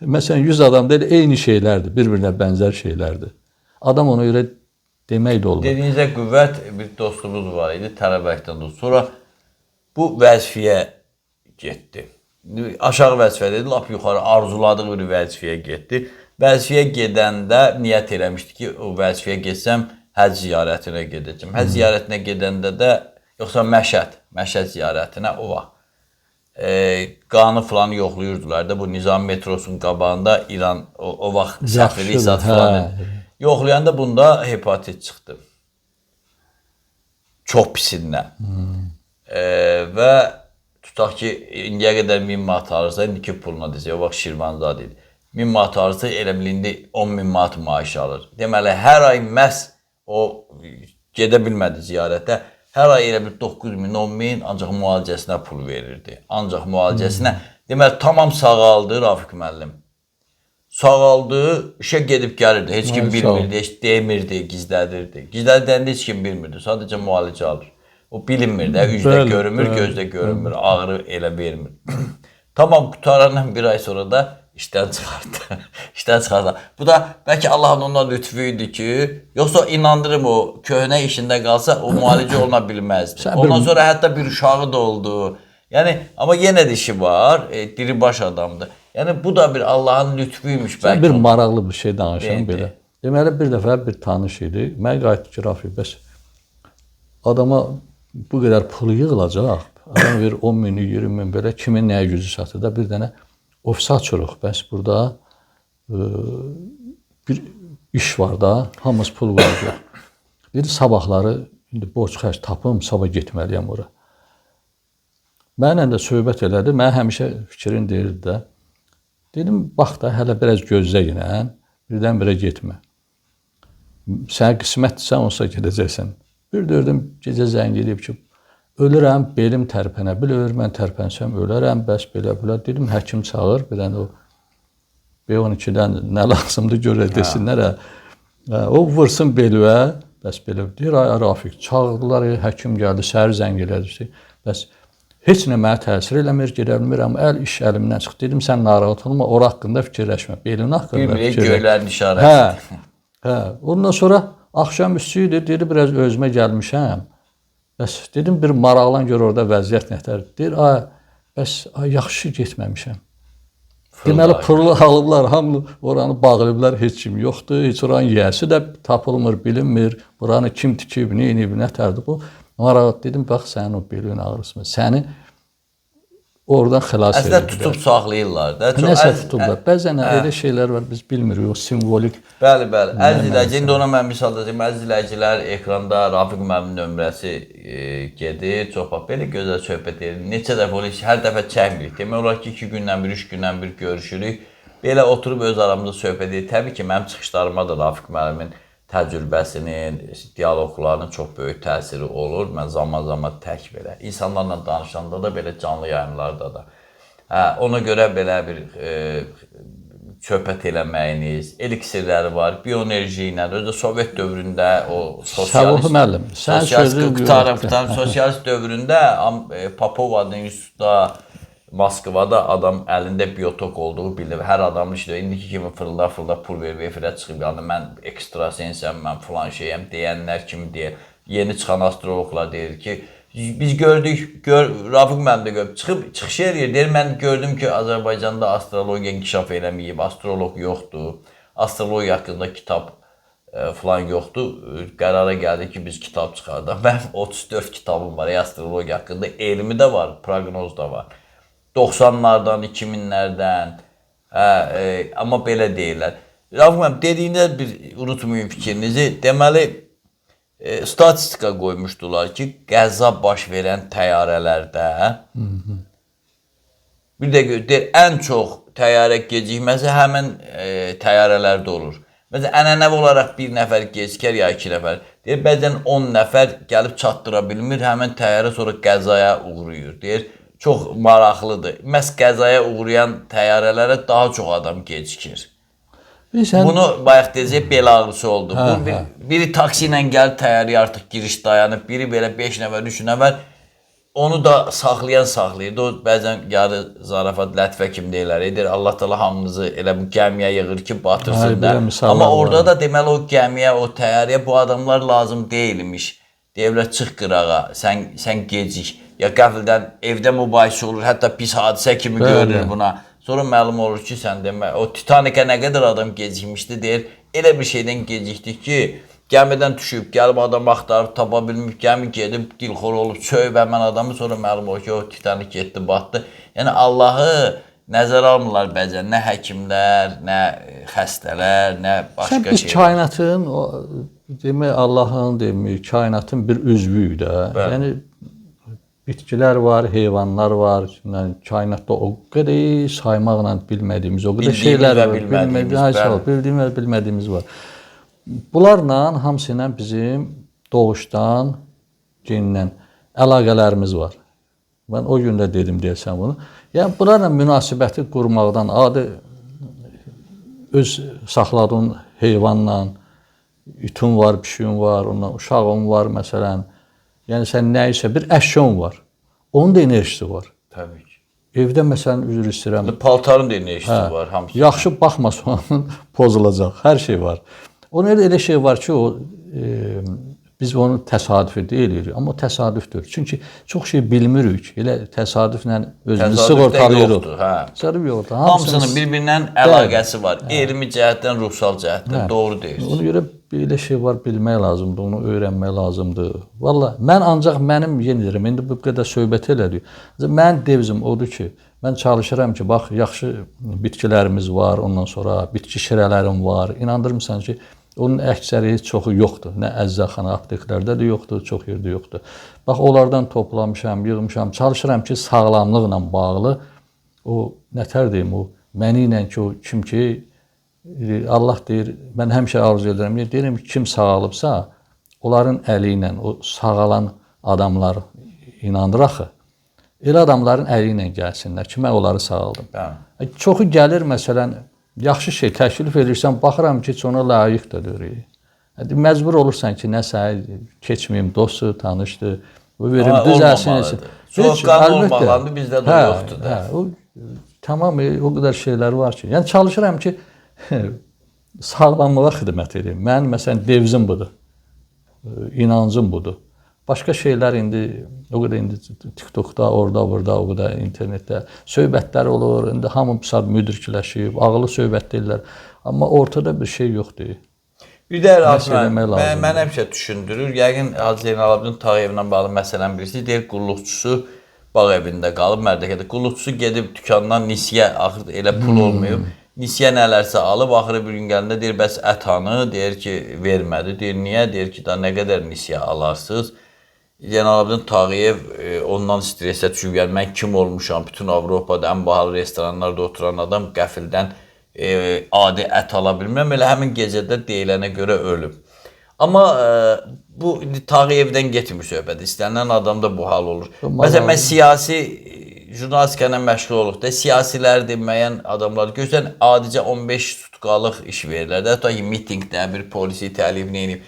məsələn, 100 adam deyil, eyni şeylərdir, bir-birinə bənzər şeylərdir. Adam ona görə demək də olmur. Dediyinizə qüvvət, bir dostumuz var idi, tələbəlikdən dost. Sonra bu vəzifəyə getdi. Aşağı vəzifə dedi, lap yuxarı arzuladığı bir vəzifəyə getdi. Vəzifəyə gedəndə niyyət eləmişdi ki, o vəzifəyə getsəm, həcc ziyarətinə gedəcəm. Həcc ziyarətinə gedəndə də, yoxsa Məşəd ziyarətinə o vaxt qanı filan yoxlayırdılar da, bu Nizami metrosunun qabağında İran o vaxt səfirlik zat filan. Yoxlayanda bunda hepatit çıxdı. Çox pisindən. Və tutaq ki, indiyə qədər 1000 manat alırsa, indiki puluna desək, o vaxt Şirvanzadə idi. 1000 manat alırsa, elə bil indi 10.000 manat maaş alır. Deməli, hər ay məhz o gedə bilmədi ziyarətə. Hər ay elə bir 9.000, 10.000 ancaq müalicəsinə pul verirdi. Ancaq müalicəsinə. Deməli, tamam sağaldı Rafiq müəllim. Sağaldı, işə gedib gəlirdi. Heç kim bilmirdi, heç demirdi, gizlədirdi. Gizlədəndə heç kim bilmirdi. Sadəcə müalicə alır. O bilinmir də, üzdə görünmür, gözdə görünmür, ağrı elə vermir. Tamam, qutarandan bir ay sonra da işdən çıxardı. İşdən çıxardı. Bu da bəlkə Allahın ondan lütfü idi ki, yoxsa inandırım o köhnə işində qalsa o müalicə oluna bilməzdi. Ondan sonra hətta bir uşağı da oldu. Yəni, amma yenə də işi var, diribaş adamdır. Yəni, bu da bir Allahın lütfüymüş bəlkə. Sən bir maraqlı bir şey danışım belə. Deməli, bir dəfə bir tanış idi. Mən qayıtdı ki, Rafiq, bəs adama bu qədər pul yığılacaq. Adam verir 10 min, 20 min belə, kimin nəyə gücü çatır da bir dənə ofis açırıq. Bəs burada bir iş var da, hamımız pul qoyacaq. Dedi, sabahları indi borc xərc tapım, sabah getməliyəm ora. Mənlə də söhbət elədi, mən həmişə fikrin deyirdi də. Dedim, bax da, hələ biraz gözlə yenə, birdən-birə getmə. Sənə qismətdirsə, onsa gedəcəksən. Bir dördüm, gecə zəng edib ki, ölürəm, belim tərpənə bilir, mən tərpənsəm ölərəm, bəs belə-belə. Dedim, həkim çağır, bir dənə o B12-dən nə lazımdır görə desinlər. Hə. O vursun belüvə, bəs belə. Deyir, ay Rafiq, çağırdılar, həkim gəldi, səhər zəng elədi. Bəs heç nə mənə təsir eləmir, gedə bilmirəm, əl iş əlimdən çıxdı. Dedim, sən narahat olma, ora haqqında fikirləşmə, belin haqqında fikirləşmə. Göylərin işarəsi. Hə, ondan sonra axşam üstü idi, dedi, biraz özümə gəlmişəm. Bəs dedim, bir maraqlan gör orada vəziyyət nətər. Deyir, ay, bəs ay, yaxşı getməmişəm. Deməli, pulu alıblar, hamı oranı bağlayıblar, heç kim yoxdur, heç oranın yiyəsi də tapılmır, bilinmir. Buranı kim tikib, nə edib, nətərdir bu. Maraq dedim, bax, sənin o belin ağrısını, səni oradan xilas edirlər. Əslində tutub saxlayırlar da. Nəsə tutublar. Bəzən elə şeylər var, biz bilmirik, o simvolik. Bəli, bəli. Əziz izləyicilər, indi ona mən misal deyim. Əziz izləyicilər, ekranda Rafiq müəllimin nömrəsi gedir. Çox bax, belə gözəl söhbət edir. Neçə dəfə olur, hər dəfə çəkmirik. Demək olar ki, 2 gündən bir, 3 gündən bir görüşürük. Belə oturub öz aramızda söhbət edirik. Təbii ki, mənim çıxışlarıma da Rafiq müəllimin təcrübəsinin, dialoqlarının çox böyük təsiri olur. Mən zaman-zaman tək belə, insanlarla danışanda da, belə canlı yayımlarda da. Hə, ona görə belə bir söhbət eləməyiniz, eliksirləri var, bioenerji ilə, özü Sovet dövründə o sosialist... Səbuhi müəllim, sən sözü... Qutaram, sosialist dövründə Popov adlı institutda, Moskvada adam əlində biotok olduğu bilinir. Hər adamın işdə indiki kimi fırılda-fırılda pul verib efirə çıxıb, yəni mən ekstrasensəm, mən filan şeyəm deyənlər kimi deyir. Yeni çıxan astroloqlar deyir ki, biz gördük, Rafiq müəllim də görüb, çıxıb çıxış eləyir, deyir, mən gördüm ki, Azərbaycanda astrologiya inkişaf eləməyib, astroloq yoxdur, astrologiya haqqında kitab filan yoxdur. Qərara gəldi ki, biz kitab çıxardaq. Mənim 34 kitabım var, astrologiya haqqında, elmi də var, proqnoz da var. 90-lardan, 2000-lərdən, amma belə deyirlər. Rafiq müəllim, dediyində bir unutmayın fikrinizi. Deməli, statistika qoymuşdular ki, qəza baş verən təyyarələrdə bir də deyir, ən çox təyyarə gecikməsi həmin təyyarələrdə olur. Məsələn, ənənəvi olaraq bir nəfər gecikər ya 2 nəfər. Deyir, bəzən 10 nəfər gəlib çatdıra bilmir, həmin təyyarə sonra qəzaya uğrayır. Deyir, çox maraqlıdır. Məhz qəzaya uğrayan təyyarələrə daha çox adam gecikir. Bilirsən, bunu bayaq deyəcək, bel ağrısı oldu. Hə, bu biri taksi ilə gəlib təyyarəyə artıq giriş dayanıb, biri belə 5 nəfər, 3 nəfər onu da saxlayan saxlayırdı. O bəzən yarı zarafat, lətifə kimi deyirlər. Deyir, Allah Taala hamınızı elə bu gəmiyə yığır ki, batırsın da. Amma orada da deməli o gəmiyə, o təyyarəyə bu adamlar lazım deyilmiş. Deyirlər, çıx qırağa, sən gecik. Ya qəfildən evdə mübahisə olur, hətta pis hadisə kimi görünür buna. Sonra məlum olur ki, sən demə, o Titanikə nə qədər adam gecikmişdi, deyir, elə bir şeydən gecikdik ki, gəmidən düşüb, gəlib adam axtarıb, tapa bilməyib, gəmi gedib, dilxor olub, çöyüb həmən adamı, sonra məlum olur ki, o Titanik getdi, batdı. Yəni, Allahı nəzərə almırlar bəzən, nə həkimlər, nə xəstələr, nə başqa şeylər. Biz kainatın, demək, Allahın, demək, kainatın bir üzvüyük də. Yəni, bitkilər var, heyvanlar var, yəni, kainatda o qədər saymaqla bilmədiyimiz, o qədər şeylər var, bildiyimiz və bilmədiyimiz var. Bunlarla hamısı ilə bizim doğuşdan, gendən əlaqələrimiz var. Mən o gün də dedim deyəsən bunu. Yəni, bunlarla münasibəti qurmaqdan, adi öz saxladığın heyvanla, ütün var, pişiyin var, ondan uşağın var məsələn. Yəni, sən nə isə bir əşyan var. Onun da enerjisi var. Təbii ki. Evdə məsələn, üzr istəyirəm. Paltarın da enerjisi var hamısı. Yaxşı baxmasa onun pozulacaq. Hər şey var. Onun elə şey var ki, o biz onu təsadüfi deyilik, amma təsadüfdür. Çünki çox şey bilmirik. Elə təsadüflə özümüzü sığortalayırıq. Hə. Təsadüf yoxdur. Hamısının bir-birindən əlaqəsi var. Elmi cəhətdən, ruhsal cəhətdən. Doğru deyirsiniz. Ona görə belə şey var, bilmək lazımdır, onu öyrənmək lazımdır. Vallahi mən ancaq mənim yenə deyirəm, indi bu qədər söhbət elədik. Mənim devizim odur ki, mən çalışıram ki, bax, yaxşı bitkilərimiz var, ondan sonra bitki şirələrim var. İnandırmısan ki, onun əksəri çoxu yoxdur. Nə əczaxana, apteklərdə də yoxdur, çox yerdə yoxdur. Bax, onlardan toplamışam, yığmışam. Çalışıram ki, sağlamlıqla bağlı o, nətər deyim, o məni ilə ki, o kim ki, Allah deyir, mən həmişə arzu edirəm, deyirəm ki, kim sağalıbsa, onların əli ilə, o sağalan adamlar inandır axı. Elə adamların əli ilə gəlsinlər ki, mən onları sağaldım. Hə. Çoxu gəlir, məsələn, yaxşı şey təklif edirsən, baxıram ki, heç ona layiq də deyil. Məcbur olursan ki, nəsə keçməyim, dostdur, tanışdır, bu verim, düzəlsin. Soyuqqanlı olmaqlandı, bizdə də yoxdur da. Hə, o, tamam, o qədər şeylər var ki. Yəni, çalışıram ki, sağlamlığa xidmət edeyim. Mənim, məsələn, devizim budur, inancım budur. Başqa şeylər indi, o qədər indi TikTokda, orada, burada, o qədər internetdə söhbətlər olur. İndi hamı müdrikləşib, ağıllı söhbət deyirlər. Amma ortada bir şey yoxdur. Bir də mən həmişə düşündürür. Yəqin Hacı Zeynalabdin Tağıyevlə bağlı məsələn birisi deyir, qulluqçusu bağ evində qalıb Mərdəkədə. Qulluqçusu gedib dükandan nisyə, axır elə pul olmayıb. Nisyə nələrsə alıb, axırı bir gün gələndə deyir, bəs ət hanı? Deyir ki, vermədi. Deyir, niyə? Deyir ki, da nə qədər nisyə alarsınız? Zeynalabdin Tağıyev ondan stresə düşüb, yəni mən kim olmuşam, bütün Avropada ən bahalı restoranlarda oturan adam qəfildən adi ət ala bilmirəm. Elə həmin gecədə deyilənə görə ölüb. Amma bu Tağıyevdən getmir söhbət. İstənilən adamda bu hal olur. Məsələn, mən siyasi jurnalistika ilə məşğul oluq da, siyasilər deməyən adamlar görsən, adicə 15 sutkalıq iş verirlər. Hətta ki, mitinqdə bir polisi təlif neyinib.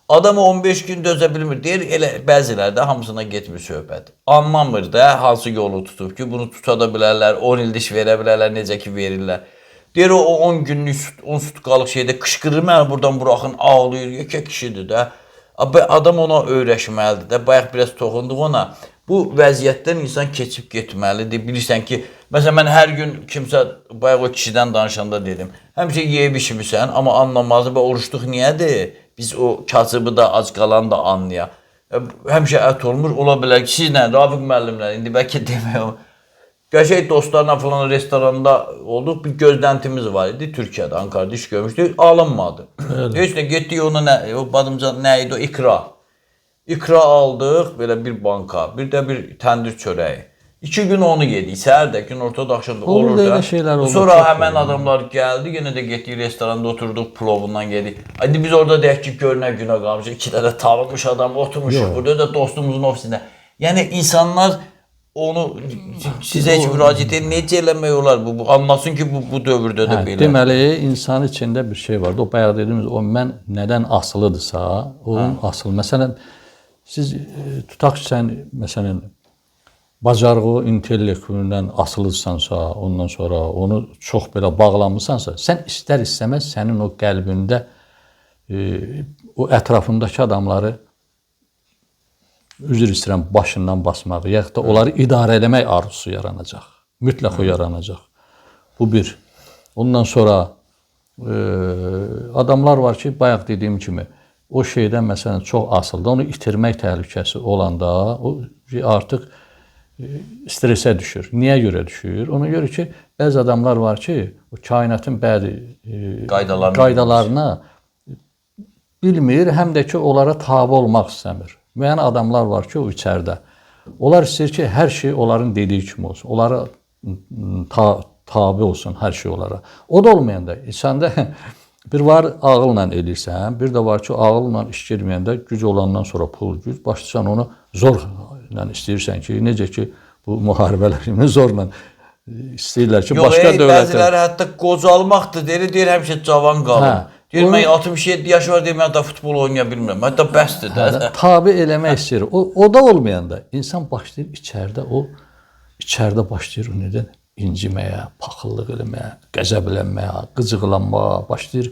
Adam 15 gün dözə bilmir. Deyir, elə bəziləri də hamısına getmir söhbət. Anlamır da hansı yolu tutub ki, bunu tuta da bilərlər, 10 ildə iş verə bilərlər, necə ki verirlər. Deyir, o 10 günlük, 10 sutkalıq şeydə qışqırır, məni buradan buraxın, ağlayır, yekə kişidir də. Adam ona öyrəşməlidir də. Bayaq biraz toxunduq ona. Bu vəziyyətdən insan keçib getməlidir. Bilirsən ki, məsələn, mən hər gün kimsə, bayaq o kişidən danışanda dedim, həmişə yeyib içmirsən, amma anlamazı və oruçluq niyədir? Biz o kasıbı da, ac qalan da anlayaq. Həmişə ət olmur, ola bilər ki, sizlə, Rafiq müəllimlə, indi bəlkə demək o. Qəşəng dostlarla falan restoranda olduq, bir gözləntimiz var idi Türkiyədə, Ankara'da iş görmüşdük, alınmadı. Heç nə, getdik ona, nə, o badımcan nə idi o, ikra. İkra aldıq, belə bir banka, bir də bir təndir çörəyi. 2 gün onu yedik. Səhər də, günorta da, axşam da Olur olur da da. elə şeylər olur, Sonra çox həmən adamlar gəldi, yenə də getdik restoranda oturduq, plovundan yedik. İndi biz orada deyək ki, gör nə günə qalmışıq. 2 dənə tanınmış adam oturmuşuq burada da dostumuzun ofisində. Yəni insanlar onu sizə heç müraciət edir, necə eləmək olar bu anlasın ki, bu dövrdə də belə. Deməli, insanın içində bir şey vardı. O bayaq dediyimiz o mən nədən asılıdırsa, onun asılı. Məsələn, siz tutaq ki, sən məsələn bacarığı, intellektindən asılısansa, ondan sonra onu çox belə bağlamısansa, sən istər-istəməz sənin o qəlbində o ətrafındakı adamları üzr istəyirəm, başından basmaq, yaxud da onları idarə eləmək arzusu yaranacaq. Mütləq o yaranacaq. Bu bir. Ondan sonra adamlar var ki, bayaq dediyim kimi, o şeydən məsələn çox asılıdır. Onu itirmək təhlükəsi olanda o artıq stresə düşür. Niyə görə düşür? Ona görə ki, bəzi adamlar var ki, o kainatın bəzi qaydalarına bilmir, həm də ki, onlara tabe olmaq istəmir. Müəyyən adamlar var ki, o içəridə. Onlar istəyir ki, hər şey onların dediyi kimi olsun. Onlara tabe olsun hər şey onlara. O da olmayanda insanda bir var ağılla eləyirsən, bir də var ki, ağılla iş girməyəndə güc olandan sonra pul, güc, başlayırsan onu zorla istəyirsən ki, necə ki bu müharibələr kimi zorla istəyirlər ki, Yox, başqa dövlətə. Bəziləri hətta qocalmaqdır, deyir həmişə cavan qalın. Hə. Deyir, mən 67 yaş var, deyir, mən də futbol oynaya bilmirəm. Hətta bəsdir də. Hə, tabe eləmək istəyir. O da olmayanda insan başlayır içəridə, o içəridə başlayır o nədən inciməyə, paxıllıq eləməyə, qəzəblənməyə, qıcıqlanmağa başlayır.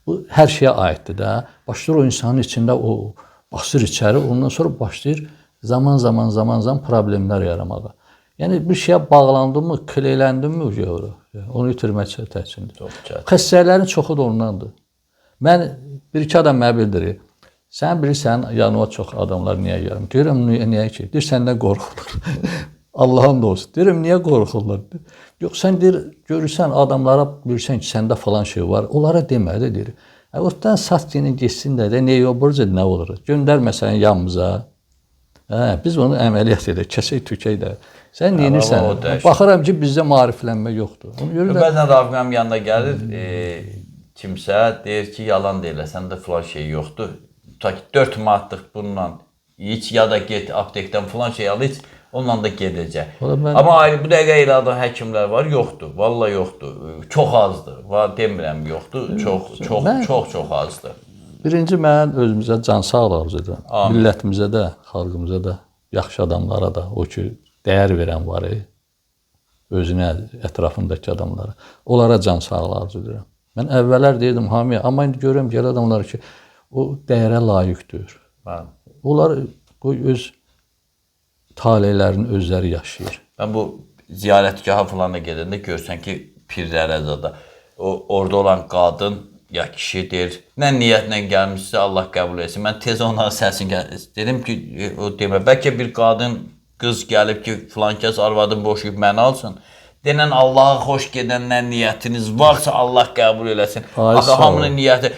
Bu hər şeyə aiddir də. Başlayır o insanın içində o basır içəri, ondan sonra başlayır zaman-zaman problemlər yaranmağa. Yəni bir şeyə bağlandın mı, kleyləndin mi, onu itirmək çətindir. Xəstəliklərin çoxu da ondandır. Mən bir-iki adam mənə bildirir. Sən bilirsən, yanıma çox adamlar niyə gəlir? Deyirəm, niyə ki? Deyir, səndən qorxurlar. Allahın da olsun. Deyirəm, niyə qorxurlar? Yox, sən deyir, görürsən, adamlara bilirsən ki, səndə falan şey var. Onlara demə də, deyir. Otdan sat yeni getsin də, nə yox, nə olur? Göndər məsələn yanımıza. Hə, biz onu əməliyyat edək, kəsək, tükək də. Sən nə edirsən? Baxıram ki, bizdə maariflənmə yoxdur. Ona görə də bəzən Rafiq mənim yanına gəlir, kimsə deyir ki, yalan deyirlər, səndə filan şey yoxdur. Ta ki 4 manatlıq bununla iç ya da get aptekdən filan şey al iç, onunla da gedəcək. Amma ayrı bu dəqiqə elə adam həkimlər var, yoxdur. Vallahi yoxdur. Çox azdır. Var demirəm yoxdur. Çox azdır. Birinci mən özümüzə can sağlığı arzu edirəm. Millətimizə də, xalqımıza da, yaxşı adamlara da, o ki dəyər verən var, özünə, ətrafındakı adamlara, onlara can sağlığı arzu edirəm. Mən əvvəllər deyirdim hamıya, amma indi görürəm ki, elə adamlar ki, o dəyərə layiqdir. Onlar qoy öz taleylərini özləri yaşayır. Mən bu ziyarətgaha falan da gedəndə görsən ki, pirlərə zada, orada olan qadın ya kişi deyir, nə niyyətlə gəlmişsə Allah qəbul etsin. Mən tez onların səsini dedim ki, o demə, bəlkə bir qadın, qız gəlib ki, filan kəs arvadını boşayıb məni alsın. Denən Allaha xoş gedənlər niyyətiniz varsa Allah qəbul eləsin. Axı hamının niyyəti,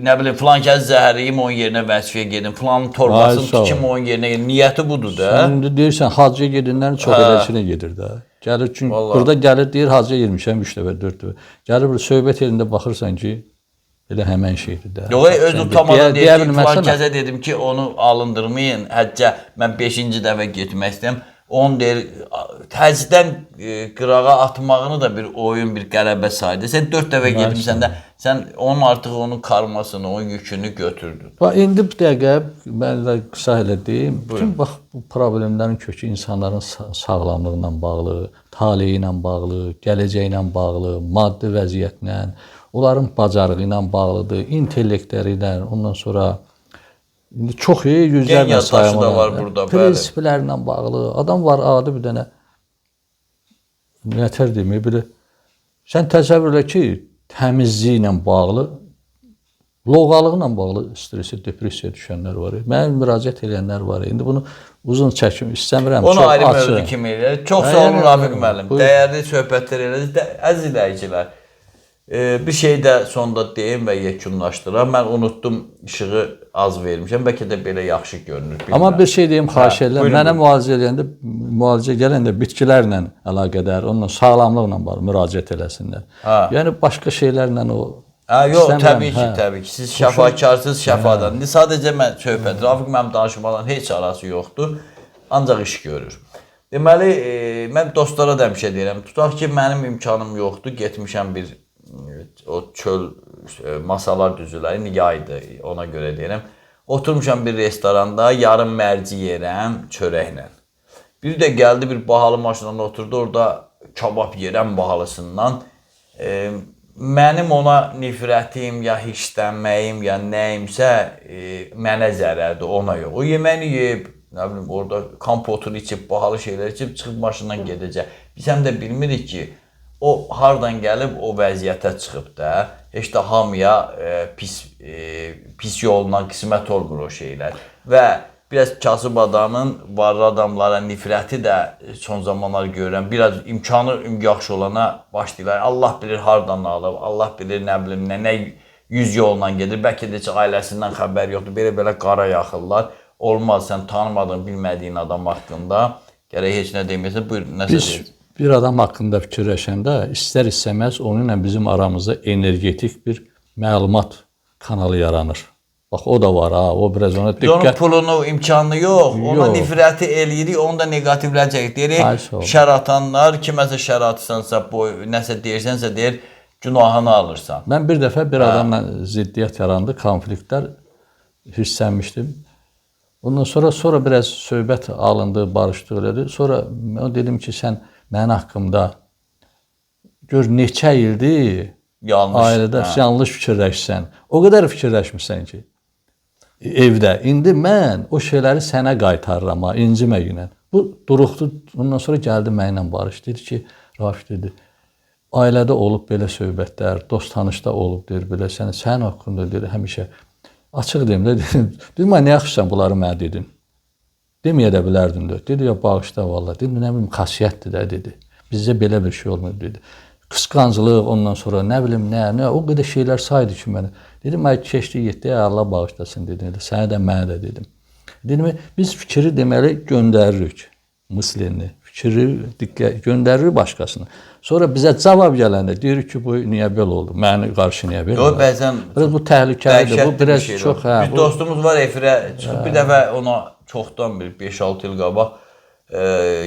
nə bilim, filan kəs zəhərliyim, onun yerinə vəzifəyə gedin, filanın torbasını tikim, onun yerinə gedin. Niyyəti budur da. Sən indi deyirsən, hacıya gedənlərin çox eləsinə gedir də. Gəlir, çünki burada gəlir, deyir, hacıya girmişəm 3 dəfə, 4 dəfə. Gəlir, burada söhbət yerində baxırsan ki, elə həmən şeydir də. Yox, öz utanmadan deyir ki, filan kəsə dedim ki, onu alındırmayın, həccə mən 5-ci dəfə getmək istəyirəm. Onu deyir, həcdən qırağa atmağını da bir oyun, bir qələbə saydı. Sən 4 dəfə getmirsən də, sən onun artıq onun karmasını, onun yükünü götürdün. Bax, indi bu dəqiqə, mən də qısa elə deyim, bütün bax, bu problemlərin kökü insanların sağlamlığına bağlı, taleyi ilə bağlı, gələcəyi ilə bağlı, maddi vəziyyətlə, onların bacarığı ilə bağlıdır, intellektləri ilə, ondan sonra İndi çox iyi yüzlərlə saymalar var burada, prinsiplərlə bağlı. Adam var adi bir dənə nətər demir, belə. Sən təsəvvür elə ki, təmizliklə bağlı, loğalıqla bağlı stresə, depressiyaya düşənlər var. Mənə müraciət edənlər var. İndi bunu uzun çəkim istəmirəm. Onu ayrı mövzu kimi eləyir. Çox sağ olun Rafiq müəllim. Dəyərli söhbətlər elədiniz. Əziz izləyicilər, Bir şey də sonda deyim və yekunlaşdıram. Mən unutdum, işığı az vermişəm. Bəlkə də belə yaxşı görünür. Bilmirəm. Amma bir şey deyim, xahiş edirəm. Mənə müalicə eləyəndə, müalicə gələndə bitkilərlə əlaqədar, onunla sağlamlıqla bağlı müraciət eləsinlər. Hə. Yəni başqa şeylərlə o Hə, yox, istəmirəm, təbii ki, hə. təbii ki. Siz şəfakarsınız, şəfadan. İndi sadəcə mən söhbət, Rafiq mənim danışmadan heç arası yoxdur. Ancaq iş görür. Deməli, mən dostlara da həmişə deyirəm, tutaq ki, mənim imkanım yoxdur, getmişəm bir o çöl masalar düzülər, indi yaydır, ona görə deyirəm. Oturmuşam bir restoranda, yarım mərci yerəm çörəklə. Bir də gəldi bir bahalı maşından oturdu, orada kabab yerəm bahalısından. Mənim ona nifrətim, ya hirslənməyim, ya nəyimsə mənə zərərdir, ona yox. O yeməyini yeyib, nə bilim, orada kompotunu içib, bahalı şeylər içib, çıxıb maşından gedəcək. Biz həm də bilmirik ki, o hardan gəlib o vəziyyətə çıxıb da. Heç də hamıya pis yolla qismət olmur o şeylər. Və biraz kasıb adamın varlı adamlara nifrəti də son zamanlar görürəm. Biraz imkanı yaxşı olana başlayırlar. Allah bilir hardan alıb, Allah bilir nə bilim nə yüz yolla gedir. Bəlkə də heç ailəsindən xəbər yoxdur. Belə-belə qara yaxırlar. Olmaz, sən tanımadığın, bilmədiyin adam haqqında gərək heç nə deməyəsən. Buyur, nəsə Biz bir adam haqqında fikirləşəndə istər-istəməz onunla bizim aramızda energetik bir məlumat kanalı yaranır. Bax o da var ha, o biraz ona Biz onun diqqət. pulunu, imkanı yox, ona Yox. nifrəti eləyirik, onu da neqativlər çəkir. Deyirik, şər atanlar, kiməsə şər atsansa, nəsə deyirsənsə deyir, günahını alırsan. Mən bir dəfə bir adamla ziddiyyət yarandı, konfliktlər, hirslənmişdim. Ondan sonra biraz söhbət alındı, barışdıq elədi. Sonra mən dedim ki, sən mənim haqqımda gör neçə ildir Yanlış. ailədə yanlış fikirləşsən. O qədər fikirləşmisən ki, evdə. İndi mən o şeyləri sənə qaytarıram ha, incimə günə. Bu duruxdu. Ondan sonra gəldi mənimlə barışdı. Dedi ki, Rafiq dedi, ailədə olub belə söhbətlər, dost tanışda olub deyir belə sən haqqında deyir həmişə açıq deyim də dedim. Dedim, ay nə yaxşısan bunları mənə dedin. Deməyə də bilərdim də. Dedi, ya bağışla vallah. Dedim, nə bilim xasiyyətdir də dedi. Bizdə belə bir şey olmur dedi. Qısqanclıq, ondan sonra nə bilim nə o qədər şeylər saydı ki mənə. Dedim, ay keçdi getdi, Allah bağışlasın dedim. Sənə də mənə də dedim. Dedim, biz fikri deməli göndəririk mislini. Fikri diqqət göndəririk başqasına. Sonra bizə cavab gələndə deyirik ki, bu niyə belə oldu? Məni qarşı niyə belə Yox, bəzən biraz bu təhlükəlidir. Bu biraz şey çox hə. Bir dostumuz var efirə çıxıb bir dəfə ona çoxdan bir 5-6 il qabaq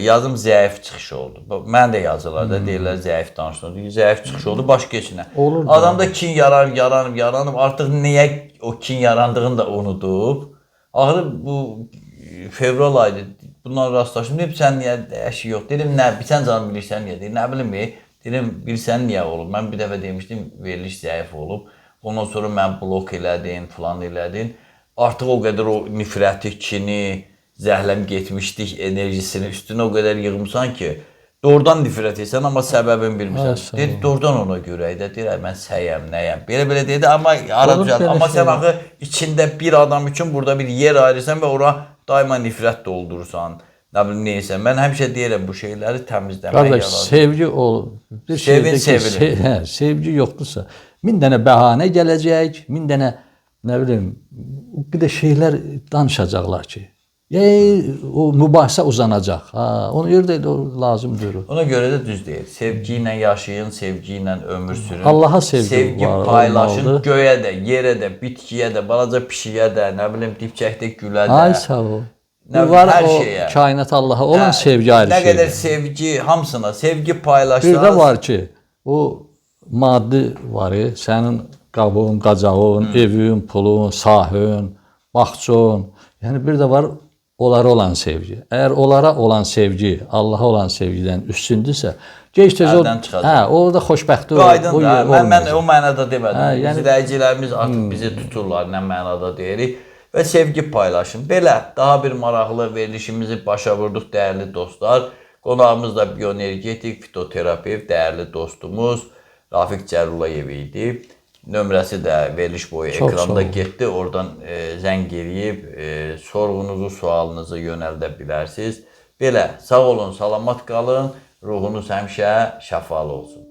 yazım zəif çıxış oldu. Mən də yazırlar da, deyirlər zəif danışdın. Zəif çıxış oldu, başqa heç nə. Olur da. Adamda kin yaranıb, artıq niyə o kin yarandığını da unudub. Axırı bu fevral ayıdır. Bununla rastlaşdım. Dedim, sən niyə dəyişik yox? Dedim, nə, sən canım bilirsən niyə? Dedim, nə bilim, dedim, bilsən niyə olub? Mən bir dəfə demişdim, veriliş zəif olub. Ondan sonra mən blok elədin, filan elədin. Artıq o qədər o nifrəti, kini, zəhləm getmişdik enerjisini üstünə o qədər yığmısan ki, doğrudan nifrət etsən, amma səbəbini bilmirsən. Dedi, doğrudan ona görə də, deyir, mən səyəm, nəyəm. Belə-belə dedi, amma ara düzəlt. Amma sən axı içində bir adam üçün burada bir yer ayırırsan və ora daima nifrət doldurursan. Nə bilim, neysə. Mən həmişə deyirəm, bu şeyləri təmizləmək Qardaş, sevgi ol. Bir Sevin, sevilin. Sevgi yoxdursa, 1000 dənə bəhanə gələcək, 1000 dənə, nə bilim, o qədər şeylər danışacaqlar ki. O mübahisə uzanacaq. Ha, ona görə də o lazım deyil. Ona görə də düz deyil. Sevgi ilə yaşayın, sevgi ilə ömür sürün. Allaha sevgi var, paylaşın, olmalıdır. Göyə də, yerə də, bitkiyə də, balaca pişiyə də, nə bilim, dipçəkdə gülə də. Ay sağ ol. Nə Bu var hər o şeyə. kainat Allaha olan sevgi ayrı Nə şeydir. qədər sevgi hamısına, sevgi paylaşsanız. Bir də var ki, o maddi var, sənin qabın, qacağın, evin, pulun, sahın, bağçın. Yəni bir də var onlara olan sevgi. Əgər onlara olan sevgi Allaha olan sevgidən üstündürsə, gec tez o, hə, orada xoşbəxtlik o yer mən o mənada demədim. Hə, yəni, İzləyicilərimiz artıq bizi tuturlar, nə mənada deyirik və sevgi paylaşın. Belə daha bir maraqlı verilişimizi başa vurduq dəyərli dostlar. Qonağımız da bioenergetik fitoterapevt, dəyərli dostumuz Rafiq Cərullayev idi. Nömrəsi də veriliş boyu Çox ekranda getdi. Oradan zəng eləyib sorğunuzu, sualınızı yönəldə bilərsiniz. Belə, sağ olun, salamat qalın. Ruhunuz həmişə şəfalı olsun.